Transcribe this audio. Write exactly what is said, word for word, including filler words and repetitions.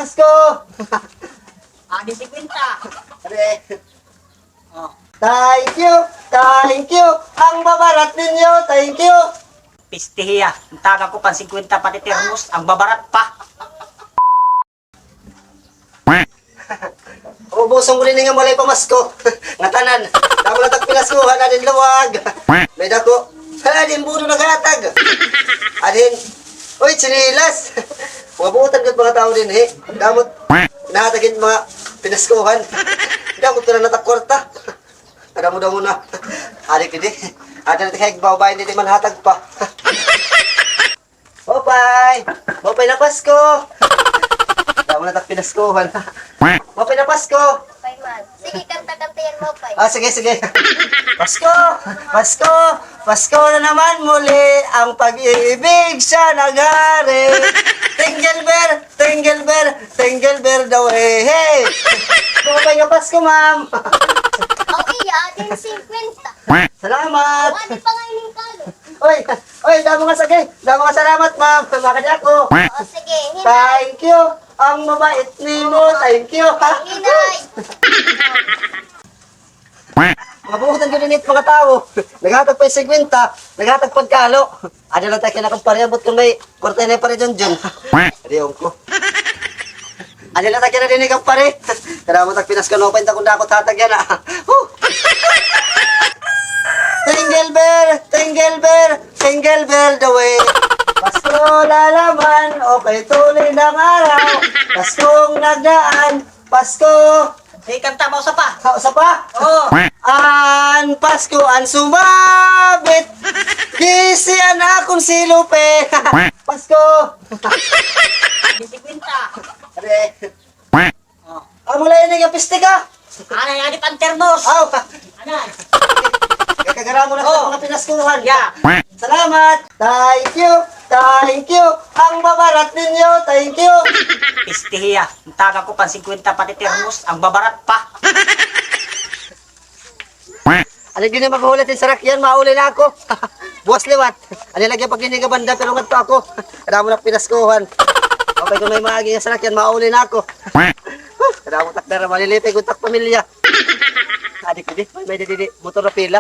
Pasko! Adi singkwenta. Adi. Oh. Thank you, thank you. Ang babarat ninyo, thank you. Pistihiya. Ang taga ko pan singkwenta pati termos, ang babarat pa. Ubuson ko dinhi nga walay pamasko. Ngatanan. Damo na tag pinaskuhan, adin luwag. May dako. Adin buno naghatag. Adin. Uy, tsinelas. Mga buotan gud mga tawo dinhi. Damo. Nahatag hin mga pinaskuhan. Damo to na natakwarta. Kadamo-damo na. Adi kidi. Ada na tikay babae dinhi man hatag pa. Maupay! Maupay na Pasko! Damo na tak pinaskuhan. Maupay na Pasko! Maupay man. Sige, kanta-kanta yan, Maupay. Ah, sige, sige. Pasko! Pasko! Pasko na naman muli, ang pag-ibig siya naghari. Tingle bell, tingle bell, tingle bell daw, hey, hey! Maupay nga Pasko, ma'am! Okay, atin singkwenta. Salamat! Wala pa nga ining kalo. Oy, oy, damo nga sige. Damo nga salamat, ma'am. Makadi ako. O, sige, hinay. Thank you. Ang mabait nimo, thank you. Hinay. Mabuhutan ko din it mga tao. Naghatag pa yung singkwenta, naghatag pagkalo. Ada lang tayo kinakampare, abot ko may kwarta na yung pare John John. Adi, yun ko. Adi la, tagyan na dinhi kang pare. Kadamo tak pinaskuhan pa inta kun dako hatag yana. Huh! Tingle bell, tingle bell, tingle bell the way. Pasko na naman, okay tuloy ng araw. Paskong nagdaan, Pasko. Sige, kanta mo, usa pa. Ha, usa pa? Oo. An Pasko an sumabit. Gisi an akon silupe. Pasko. Singkwenta. Are. Oh. Amo la ini nga piste ka. Anay, adi pan termos. Aw. Anay. Kakagaramo na sa mga pinaskuhan. Yeah. Salamat. Thank you. Thank you. Ang babarat ninyo. Thank you. Pistihiya. Ang taga ko pan singkwenta pati termos. Ang babarat pa. Ano gini maghuhulat yung sarakyan, mauli na ako. Buwas liwat. Ano lagi pag hindi ka banda, pero ngadto ako. Kadamo na pinaskuhan. Okay, kung may maagi nga sarakyan, mauli na ako. Huh, kadamo takdara, malilipay kung tak pamilya. Adi ko di, may, may didi, motor na pila.